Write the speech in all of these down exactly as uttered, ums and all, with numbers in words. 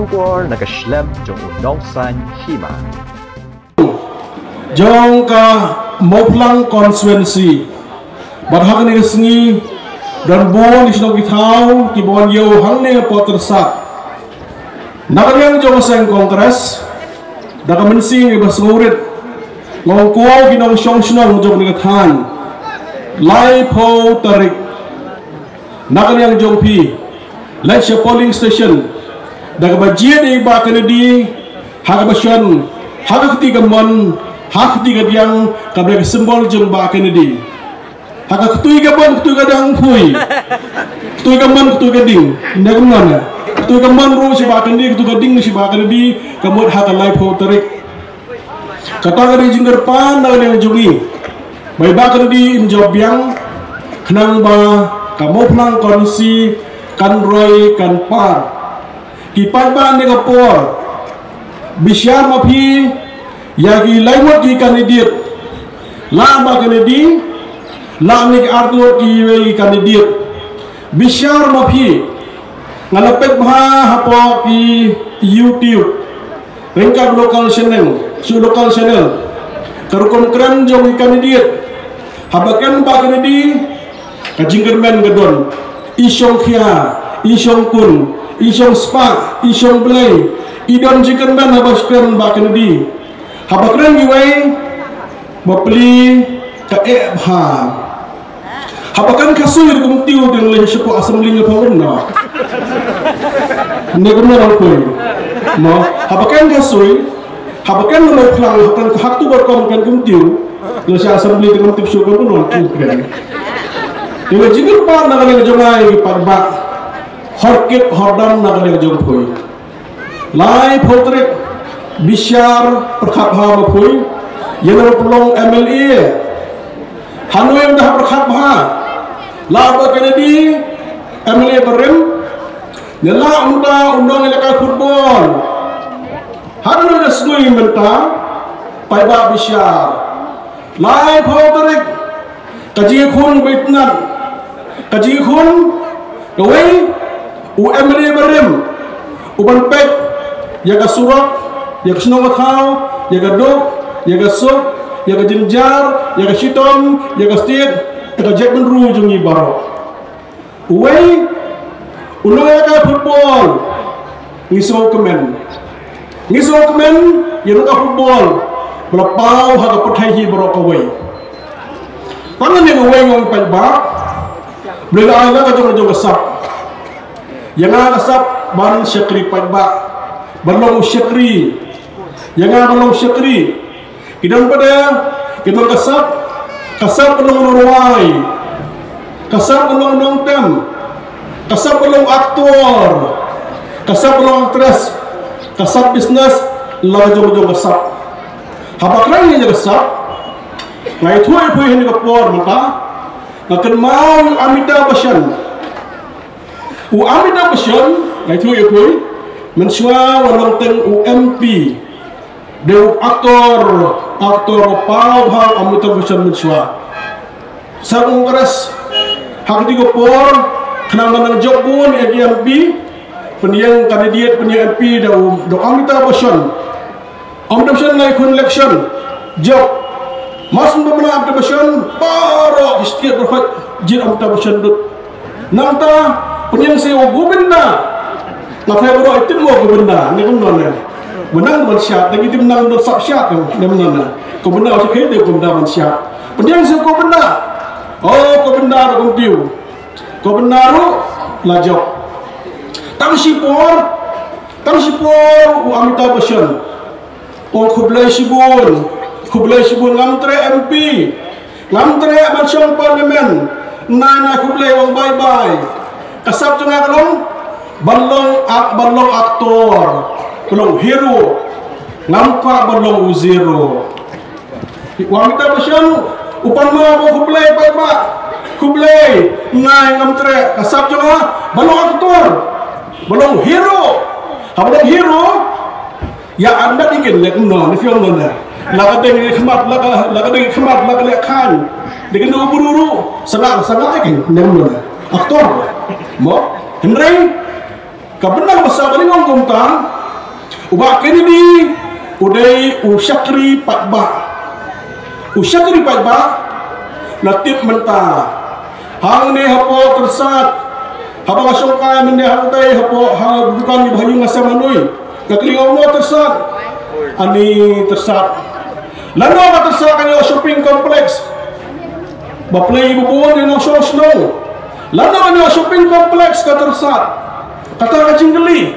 Khubor na ka shlem jong u nongsan hima jong ka Mawphlang constituency. Bad ha kane ka sngi don bun ki shnong ki thaw kiba wan ïew hangne ha Pyrthei. Na ka liang jong ka seng Congress, da ka mynsiem iba sngewrit, nga ong ko ki nongshong shnong jong kane ka thaiñ, laiphew tarik, na ka liang jong phi, leit sha polling station, da kaba jied ïa i Bah Kennedy, ha kaba shon ha ka kti kamon, ha ka kti kadiang, kaba dei ka symbol jong Bah Kennedy. Ha ka kti kamon, kti kadiang phi, kti kamon, kti kading, ne kumno ne? Kti kamon ruh sha Bah Kennedy, kti kading sha Bah Kennedy, ka mut ha ka laiphew tarik. Kata ka dei jingkyrpad na ka liang jong ngi ba i Bah Kennedy un jop biang, khnang ba ka Mawphlang constituency kan roi kan par. Ki paidbah, ha kane ka por, bishar ma phi ïa ki lai ngut ki candidate, la Bah Kennedy, la ne ki arngut kiwei ki candidate. Bishar ma phi, nga la peit bha hapoh ki YouTube, ryngkat local channel, shu local channel, ka rukom kren jong ki candidate. Haba kren Bah Kennedy, ka jingkyrmen ka don. I shong khia, i shong kun, i shong spah, i shong blei, i don jingkyrmen haba kren Bah Kennedy. Haba kren kiwei, bapli ka eh bha. Haba kren Khasi ruh kumtiew, dang leh shapoh assembly nga pha kumno. Ne kumno rang poi. Mo, haba kren Khasi, haba kren Mawphlang, haba kren ka hak tu bor kom kren kumtiew. Leh sha assembly te kumtiew shu kumno kumtiew kren. Te leh jingkyrpad na ka liang jong ngi ki paidbah, hor kit hor dam na ka liang jong phi. Laiphew tarik, bishar pyrkhat bha ma phi, ïa ngi ruh pynlong M L A. Hangne ynda pyrkhat bha, la Bah Kennedy M L A barim, ne la mynta u nongïalehkai football. Hangne ynda sngi mynta, paidbah bishar. Laiphew tarik, ka jingïakhun ba itynnad, ka jingïakhun kawei, u M L A barim, u ban peit ïa ka surok, ïa ka shnong ka thaw, ïa ka duk, ïa ka suk, ïa ka jynjar, ïa ka shitom, ïa ka state, ïa ka jaitbynriew jong ngi baroh. Uwei, u nongïalehkai football, ngi sngewkmen. Ngi sngewkmen ïa u nongïalehkai football ba la paw ha ka pyrthei hi baroh kawei. Tang kane kawei nga ong paidbah, balei la ai la ka jong ka jong ka sap. Ïa nga ka sap ban shakri paidbah, ban long u shakri. Ïa nga ban long u shakri. Ki don pat de, ki don ka sap, ka sap ka long u nongrwai, ka sap ka long u nongtem, ka sap ka long u actor, ka sap ka long u actress, ka sap business, la ka jong ka jong ka sap. Haba kren ïa ka sap, nga ïathuh ïa phi ha kane ka por mynta, nga kynmaw ïa u Amitabh Bachchan. U Amitabh Bachchan, nga ïathuh ïa phi, mynshuwa u la long tang u M P. Dei u actor, actor ba paw bha u Amitabh Bachchan mynshuwa. Seng Congress, ha kata ka por, khnang ba nang jop bun ïa ki M P, pynïeng candidate, pynïeng M P da u, da u Amitabh Bachchan. Amitabh Bachchan ngai khun election, jop. Mas ba mynta Amitabh Bachchan, baroh ki state baroh jied Amitabh Bachchan dud. Nangta, pynïeng sa u Govinda. Nga tharai baroh i tip mo Govinda, ne kumno ne. Mynta ban shad, dang i tip nang ban sap shad, ne kumno ne. Govinda, u sa khie te Govinda ban shad. Pynïeng sa u Govinda. Oh, Govinda ruh kumtiew. Govinda ruh la jop. Tang shipor, tang shipor u Amitabh Bachchan. Oh, khublei shibun, khublei shibun, ngam treh M P, ngam treh ban shong parliament. Nai nai khublei, ong bye bye. Ka sap jong nga ka long ban long ak-, ban long actor, ban long hero. Ngam kwah ban long u zero. U Amitabh Bachchan u pan ma ba khublei paidbah. Khublei, nai ngam treh, ka sap jong nga ban long actor, ban long hero. Haba long hero, ïa, ynda dei kin leh kumno, ne phi ong kumno ne. La ka deng ka khmat, la ka, la ka deng ka khmat, la ka leh khan. Dei kin u bru ru, sangah, sangah dei kin, ne kumno ne. Actor. Mo, hynrei Ka bynta ba sa kane ngong kumta, u Bah Kennedy u dei u shakri paidbah. U shakri paidbah, la tip mynta. Hangne hapoh Tyrsad, haba nga shongkai mynne hangtai hapoh ha dukan ïa ba ha ïing ha sem hangne. Nga kylli, "Ong mo Tyrsad?" "Ani Tyrsad." "Lano ka Tyrsad?" "Ka ïoh shopping complex." Ba plie ba bun ïa nongshong shnong. "Lano ka ïoh shopping complex ka Tyrsad?" Kata ka jingkylli.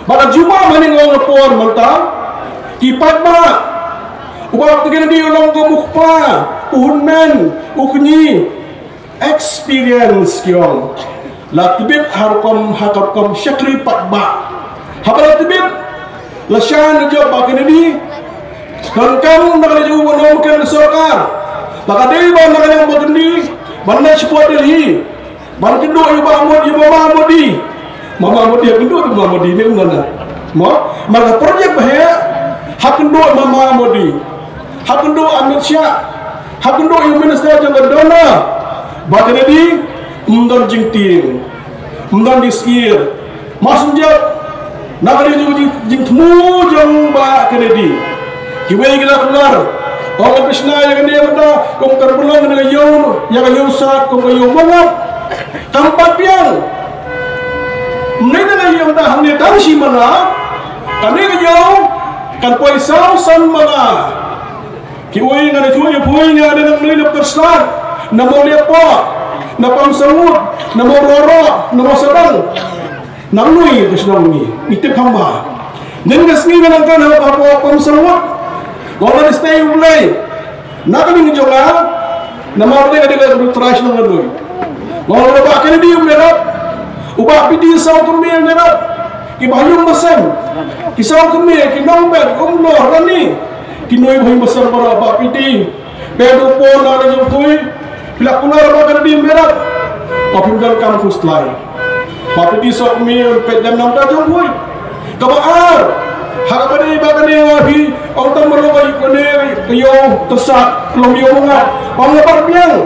Ba ka jubab ha kane ngong ka por mynta, ki paidbah, u Bah Kennedy u long kum u kpa, u hynmen, u kñi, experience ki ong. La tbit ha rukom, ha ka rukom shakri paidbah. Haba la tbit, la shah na jop Bah Kennedy. Donkam na ka liang jong u ban ong ken ka sorkar, ba ka dei ba na ka liang Bah Kennedy ban leit shapoh Delhi ban kynduh ïa u Bah Modi, ïa u Mama Modi. Mama Modi, ha kynduh ïa u Mama Modi ne kumno na? Mo, mar ka project ba heh, ha kynduh ïa u Mama Modi, ha kynduh Amit Shah, ha kynduh ïa u minister jong ka DoNER. Bah Kennedy, ym don jingtieng, ym don jingsheptieng. Mas ym jop, na ka liang jong ka jing, jingthmu jong Bah Kennedy. Kiwei ki la kular, ong ka pynshna ïa kane mynta kum kan pynlong kane ka ïew, ïa ka ïew Sad kum ka ïew mongap. Kam pat biang. Mynne na ka ïew mynta hangne tang shi mala, kane ka ïew kan poi saw san mala. Kiwei ngan ïathuh ïa phi, ngan ïa nang mlien na Tyrsad, na Mawlieh Poh, na Pamsawut, na Mawrohroh, na Mawsadang. Nang nui ka shnong ngi, ngi tip kham bha. Nin ka sngi ngan nang kren ha Pamsawut. Ngong la stay u Blei. Na ka liang jong nga, namar u Blei ka dei ka trai shnong ngan nui. Ngong la Bah Kennedy um ïarap, u Bah P T saw kmie um ïarap. Ki ba ha ïing ba sem, ki saw kmie, ki nongbet, umnor, rani, ki nui ba ha ïing ba sem baroh. Bah P T, phi dei u paw na ka liang jong phi, phi la kular Bah Kennedy um ïarap. Ba phim donkam khuslai. Bah P T saw kmie, phi dei na ka jong phi. Kaba ar, ha kaba dei ba kane nga phi ong tam ba long ka ïew, ka ïew Tyrsad, ka long ïew mongap. Ong nga pat biang.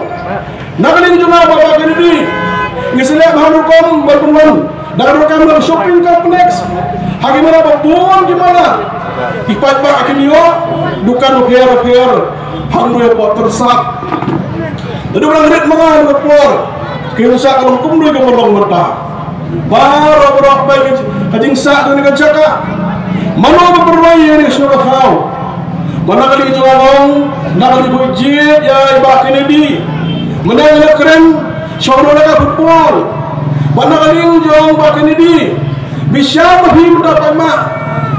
Na ka liang jong nga Bah Kennedy, ngi sa leh bha rukom ban pynlong da ka rukom shopping complex ha ki mala ba bun ki mala. Ki paidbah kin ïoh dukan bapher bapher hangne hapoh Tyrsad. Naduh ba la rit ma nga ha ka por, ka ïew Tyrsad ka long kumne kumba long mynta. Baroh baroh peit ka jingsah kane ka jaka. Mano ba pynroi ïa kane ka shnong ka thaw? Ba na ka liang jong nga long, na ka liang jong jied ïa i Bah Kennedy. Mynne nga la kren shong ruh na ka football. Ba na ka liang jong Bah Kennedy, bishar ba phim da pat ma.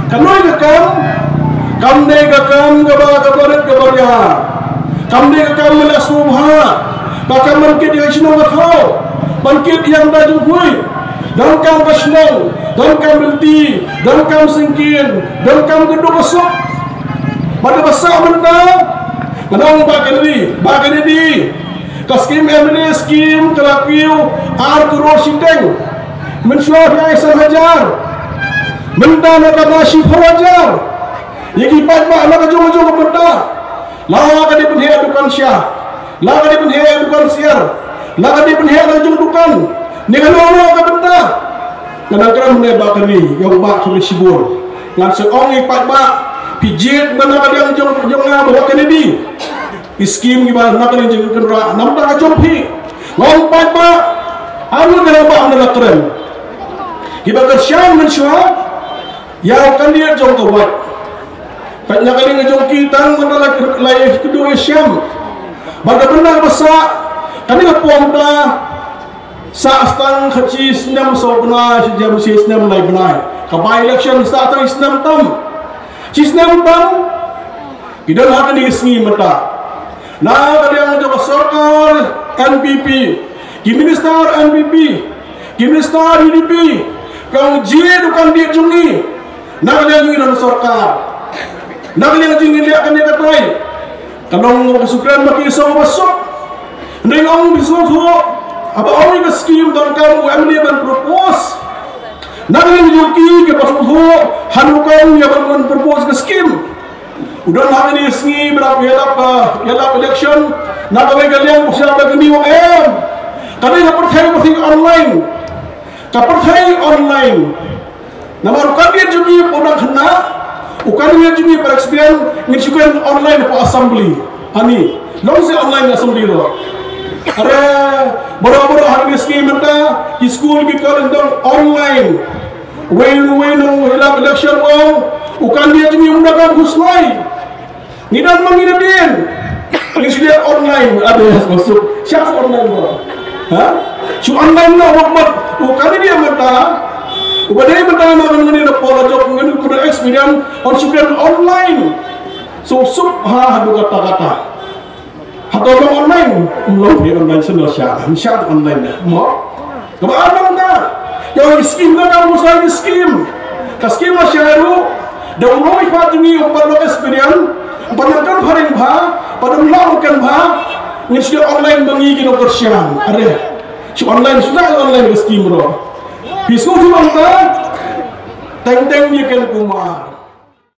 Kano ka kam? Kam dei ka kam kaba, kaba rit kaba ria. Kam dei ka kam ban leh sngewbha. Ka kam ban kit ïa ka shnong ka thaw, ban kit ïa ka jingpui. Donkam ka shnong, donkam lynti, donkam syngkien, donkam ka duk ka suk. Bad kaba sah mynta, ngan ong Bah Kennedy, Bah Kennedy, ka skim M L A skim ka la kiew ar klur shiteng. Mynshuwa phi ai san hajar, mynta na ka ba shiphew hajar. Ïa ki paidbah na ka jong ka jong ka bynta. La ka dei pynheh dukan sha, la ka dei pynheh dukan syiar, la ka dei pynheh la jong dukan. Ni ka long long ka bynta. Nga dang kren mynne Bah Kennedy, ïa u Bah Kennedy shibun. Ngan sa ong ïa i paidbah, phi jied ba na ka liang jong, jong nga Bah Kennedy. I skim kiba na ka liang jong ka kynrad, namar ka jong phi. Nga ong paidbah, anu ka ba na la kren. Kiba kyrshan mynshuwa ïa u candidate jong ka wad. Peit na ka liang jong ki tang mynta la, la ïa kynduh ïa shem. Bad ka bynta ba sah, kane ka pom ta sah tang khatshi snem saw bnai, shi jem shi snem lai bnai. Ka by election sah tang snem tam. Shi snem tam. Ki don ha kane ka sngi mynta. Na ka liang jong ka sorkar N P P, ki minister N P P, ki minister U D P, ka ong jied u candidate jong ngi. Na ka liang jong ngi don sorkar. Na ka liang jong ngi leh kane ka trai. Ka long ka sukren ba ki song ba suk. Ndei ong ki song thuh. Haba ong ka skim donkam u M L A ban propose. Na ka liang jong ki ki ba song thuh. Hanu ka ong ïa ban, ban propose ka skim. U don ha kane ka sngi ba dap ïalap, ah, ïalap election. Na kawei ka liang u sha ba kane u em. Kane ka pyrthei, pyrthei online. Ka pyrthei online. Namar u candidate jong ngi u dang khynnah, u candidate jong ngi para experience, ngin shu kren online hapoh assembly. Ani, long seh online assembly ruh. Are, baroh baroh hangne sngi mynta, ki skul ki college dang online. Wei wei nang hilap election ong, u candidate jong ngi um da kam khuslai. Ngi dang ma ngi nadien. Ngi shu dei online, ada masuk. Shu online mo. Ha? Shu online mo, mo, mo. U candidate mynta. U ba dei mynta ma ngi na pola jok ngi na experience on shu kren online. So suk ha haduh kata kata. Haduh long online, long di online sendal sha, sha online mo. Kaba ar nang ta. Ïa skim ka kam musai skim. Ka skim ma sha ru. Da u noi pa jong ngi u pat long experience, u pat nang kan phareng bha, u pat nang long kan bha. Ngin shu online ba ngi ki nongkyrshan. Are. Shu online, shu online ka skim ro. Phi shu shu long ta. Teng teng ni kan kumar.